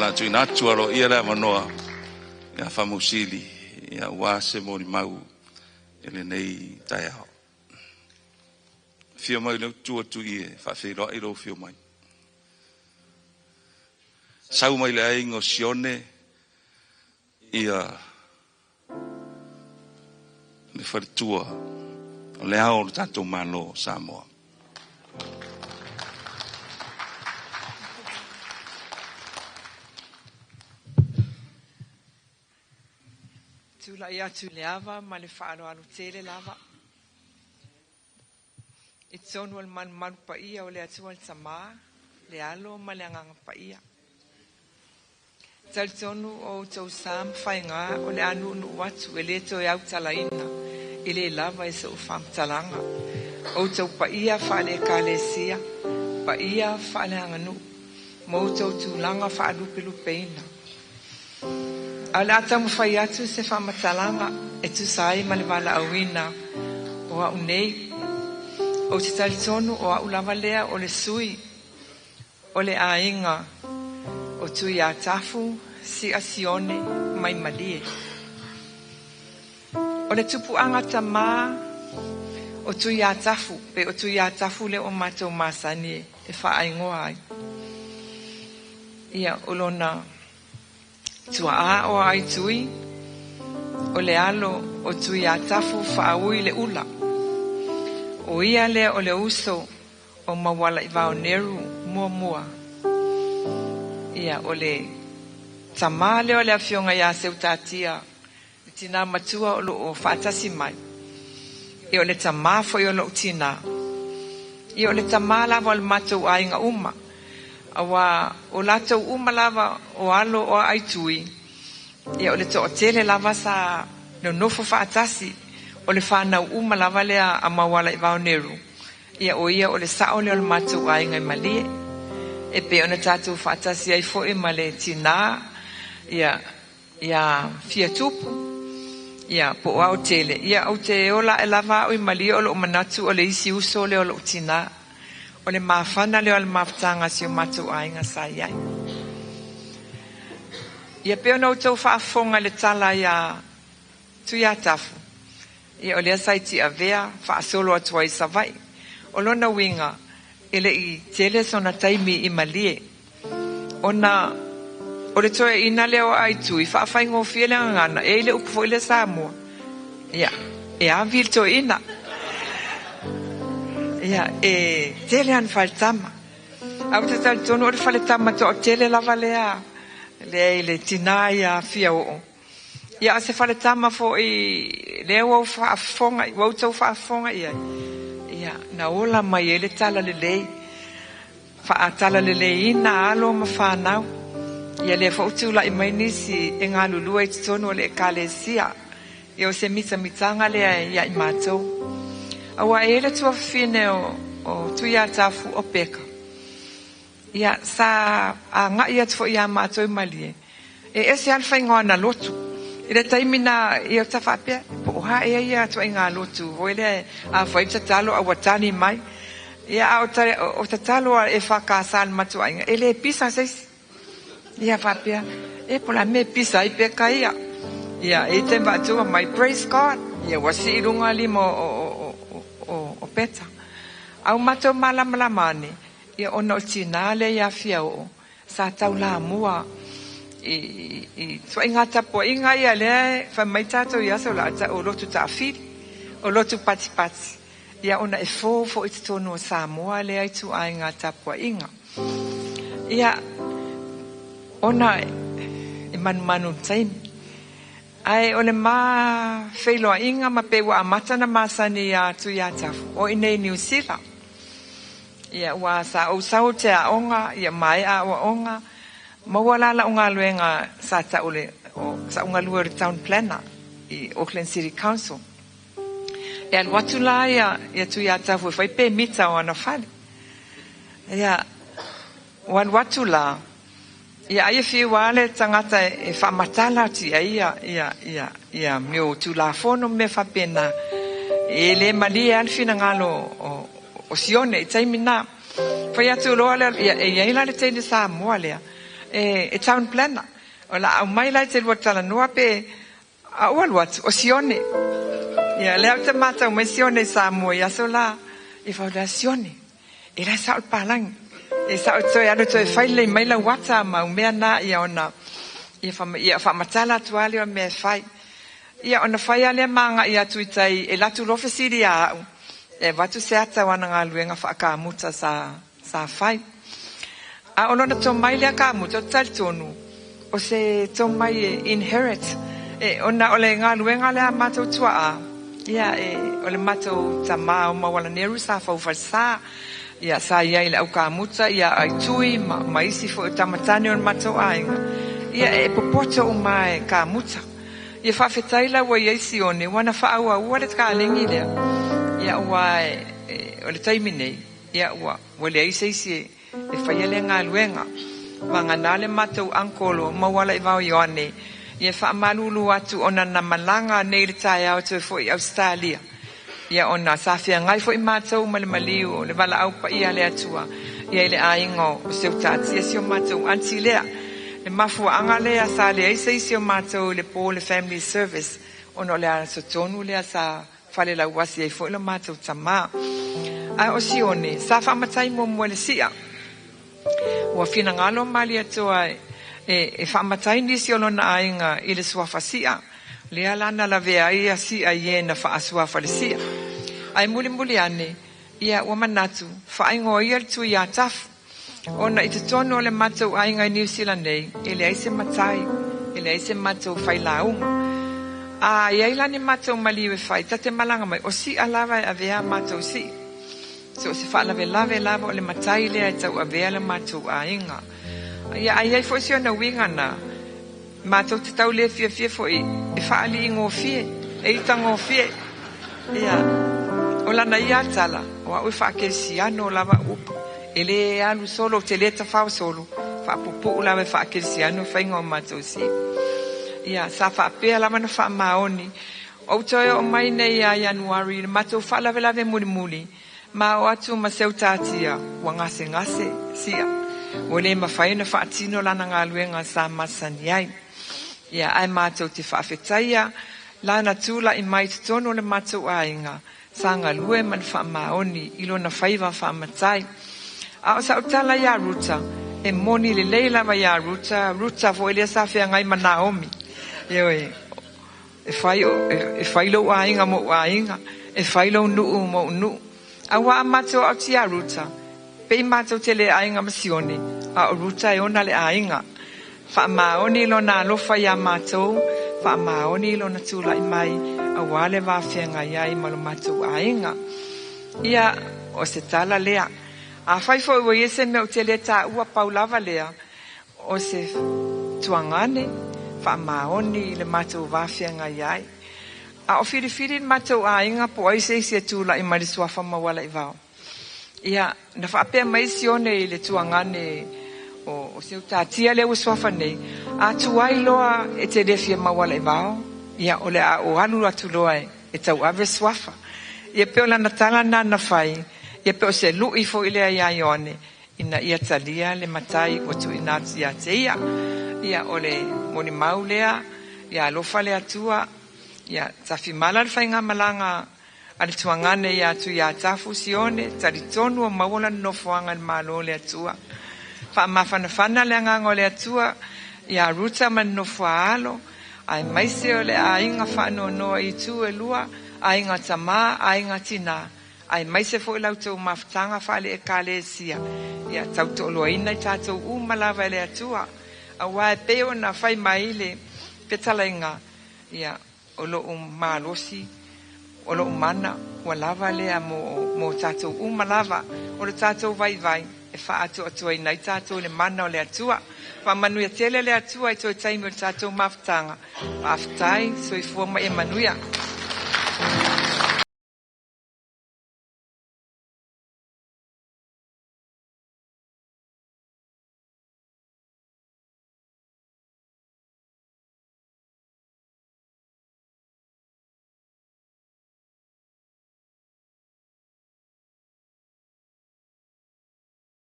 O le a tuuina atu aloaia le avanoa ia Faamausili aua se molimau i lenei taeao. Afio mai le matua Tui e faafeiloai lou afio mai. Sau mai le aiga o Sione ia le faletua o le ao o le tatou Malo o Samoa. Tulai atu i le ava ma le faaaloalo tele lava i totonu o le malumalu paia o le Atua le Tamā, le Alo ma le Agaga Paia. E talitonu o outou sa ma faiga o le a nuunuu atu e le toe autalaina e le lava i sou faamatalaga. Outou paia faale-Ekalesia, paia faaleaganuu, ma outou tulaga faalupelupeina. Ae o le a taumafai atu se faamatalaga e tusa ai ma le valaauina o au nei. Ou te talitonu o au lava lea o le sui o le aiga o Tuiatafu Siasione mai Malie. O le tupuaga tamā o Tuiatafu, pe o Tuiatafu lea o matou masani e faaingoa ai. Ia, o lona tuaa o Aitui, o le alo o Tuiatafu Faaui le Ula. O ia lea o le uso o Mauala i Vaoneru muamua. Ia, o le tamā lea o le afioga ia Seutatia, le tinā matua o loo faatasi mai. Ia, o le tamā foi o lou tinā. Ia, o le tamā lava o le matou aiga uma. Auā o latou uma lava o alo o Aaitui, ia o le toatele lava sa nonofo faatasi, o le fanau uma lava lea a Mauala i Vaoneru, ia o ia o le sao lea o le matou aiga i Malie. E pei ona tatou faatasi ai foi ma le tinā ia ia fia tupu, ia po o Aotele, ia ou te ola ae lava au i Malie o lou manatu o le isi uso lea o lou tinā. O le mafana lea o le mafutaga a si o matou aiga sa i ai. Ia pei ona outou faafofoga i le tala ia Tuiatafu, ia o lea sa i Tiavea faasolo atu ai i Savaii. O lona uiga, e le i tele sona taimi i Malie. Ona o le toeaina lea o Aitui, faafaigofie le gagana, e i ai le upu foi lea Samoa, ia, e ave le toeaina. Ia, e tele ana faletama. Ae ou te talitonu o le faletama toatele lava lea lea i le tinā ia Fiaoo. Ia, a o se faletama foi lea ua faafofoga, ua outou faafofoga i ai, ia, na ola mai ai le talalelei, faatalaleleiina alo ma fanau. Ia lea foi ua tulai mai nisi e galulue i totonu o le Ekalesia. Ia o se mitamitaga lea ia i matou. Aua e i ai le tuafafine o Tuiatafu o Peka. Ia, sa agai atu foi ia matou i Malie. E ese lava le faiga o ana lotu. I le taimi na ia ta faapea, po o a ea ia ituaiga lotu foi lea a fai le tatalo a ua tali mai. Ia, a o tatalo a EFKS a le matou aiga, e le pisa se isi. Ia faapea, e po o le a le mea e pisa ai Peka ia. Ia, e i ai taimi faatuga mai, praise God. Ia, ua sii i luga lima o Peta. A ua matou malamalama ane, ia ona o le tinā lea ia Fiaoo, sa taulamua i ituaiga tapuaiga ia lea e fai mai tatou i aso o le a tau o lotu taafili, o lotu patipati, ia ona e fou foi i totonu o Samoa lea ituaiga tapuaiga. Ia, ona e manumanu i le taimi. Ae o le ma feiloaiga ma pei ua amata ona masani ia Tuiatafu, o i inei i Niu Sila. Ia, ua sa ou sau ou te aoga, ia maea aoaoga, maua la lau galuega sa tau le, o, sa ou galue o le town planner i Auckland City Council. E alu atu la ia Tuiatafu e fai pemita o ana fale. Ia, ua alu atu la, ia ai e fiu lava le tagata e faamatala atu i ai ia mea o Tulafono ma mea faapena. E le malie lava le finagalo o Sione i taimi na. Fai atu loa le, ia, e i ai la le teine Samoa lea, e town planner. O le a aumai la e te lua talanoa pe a ou alu atu, o Sione. Ia, lea ou te matau mai Sione i Samoa i aso la, ia fai lea Sione. E la e sao le palagi. E sao toe alu toe fai lelei mai lau ata ma au mea na ia ona ia, ia faamatala atu lava lea o mea e fai. Ia ona fai lava lea ma agai atu i tai e alu atu loa fesili ia au e avatu se ata o ana galuega faakamuta sa fai. A o lona tomai lea kamuta, ou te talitonu o se tomai e inherit e ona o le galuega lea a matou tuaa ia e o le matou tamā o Maualaneru sa faufalesa ia sa iai i le aukamuta ia Aitui ma isi foi o tamatane o le matou aiga ia e popoto uma e kamuta. Ia faafetai la ua iai Sione ua na faaauaua le kalegi lea ia ua o le taimi nei ia ua leai se isi e faia lea galuega. Vagana le matou uncle o Maualaivao Ioane ia faamalulu atu ona na malaga nei le taeao toe foi i Ausetalia. Ia ona sa feagai foi matou ma le maliu o le valaau paia a le Atua ia i le aiga o Seutatia si o matou aunty lea. Le mafuaaga lea sa leai se isi o matou i le po le family service ona o le aso tonu lea sa falelauasi ai foi lo matou tamā. Ae o Sione sa faamatai muamua i le si'a. Ua finagalo Malietoa e faamatai nisi o lona aiga i le suafa si'a. Lea la na lavea ai ia si'a i e na faasuafa le si'a. Ae mulimuli ane, ia ua manatu, faaigoa ia le tui ia Tafu. Ona i totonu o le matou aiga i Niu Sila nei, e leai se matai, e leai se matou failauga. A iai la ni matou maliu e fai, ta te malaga mai, o si'a lava e avea matou si'i. So o se faalavelave lava o le matai lea e tauavea le matou aiga. Ia ai ai foi si ona uiga na, matou te tau le fiafia foi e faaliigofie, e itagofie. Ia, o lana ia tala, o au e faakelisiano lava upu. E le alu solo, ou te le tafao solo, faapupuu lava e faakelisiano faiga o matou si'i. Ia, sa faapea lava na faamaoni. Ou toe oo mai nei ia Ianuari le matou faalavelave mulimuli, ma o atu ma Seutatia, ua gasegase si'a. Ua le mafai ona faatino lana galuega sa masani ai. Ia, ae matou te faafetaia lana tula'i mai totonu o le matou aiga, sa galue ma le faamaoni i lona faiva faamatai. A o sa'u tala iā Ruta, e moni lelei lava iā Ruta, Ruta foi lea sa feagai ma Naomi. Ioe, e fai, e fai lou aiga mo'u aiga, e fai lou nuu mo'u nuu. Auā a matou aoti iā Ruta, pei matou te le aiga ma Sione, a o Ruta e ona le aiga. Faamaoni lona alofa iā matou, faamaoni lona tula'i mai, auā le va feagai ai ma lo matou aiga. Ia, o se tala lea. Afai foi ua i ai se mea ou te le taua pau lava lea, o se tuagane, faamaoni i le matou va feagai ai. A o filifili le matou aiga po o ai se isi e tula'i mai le suafa Maualaivao. Ia, na faapea mai Sione i le tuagane o Seutatia lea ua suafa nei, a tuai loa e te le fia Maualaivao, ia o le a ou alu atu loa e tauave suafa. Ia pei o lana tala lena na fai, ia pe o se lu'i foi lea iā Ioane, ina ia talia le matai ua tuuina atu ia te ia. Ia o le molimau lea, ia alofa le Atua, ia tafimala le faigamalaga a le tuagane ia Tuiatafu Sione, talitonu o maua lana nofoaga i le Malo o le Atua. Faamafanafana le agaga o le Atua ia Ruta ma le nofo a alo, aemaise o le aiga faanoanoa i itu e lua, aiga tamā, aiga tinā, aemaise foi la outou mafutaga faale-Ekalesia. Ia tautoaluaina i tatou uma lava e le Atua. Auā e pei ona fai mai le fetalaiga, ia o lo'u malosi, o lo'u mana, ua lava lea mo tatou uma lava. O le tatou vaivai e faaatoatoaina ai tatou i le mana o le Atua. Faamanuia tele le Atua i toe taimi o le tatou mafutaga. Faafetai, soifua ma ia manuia.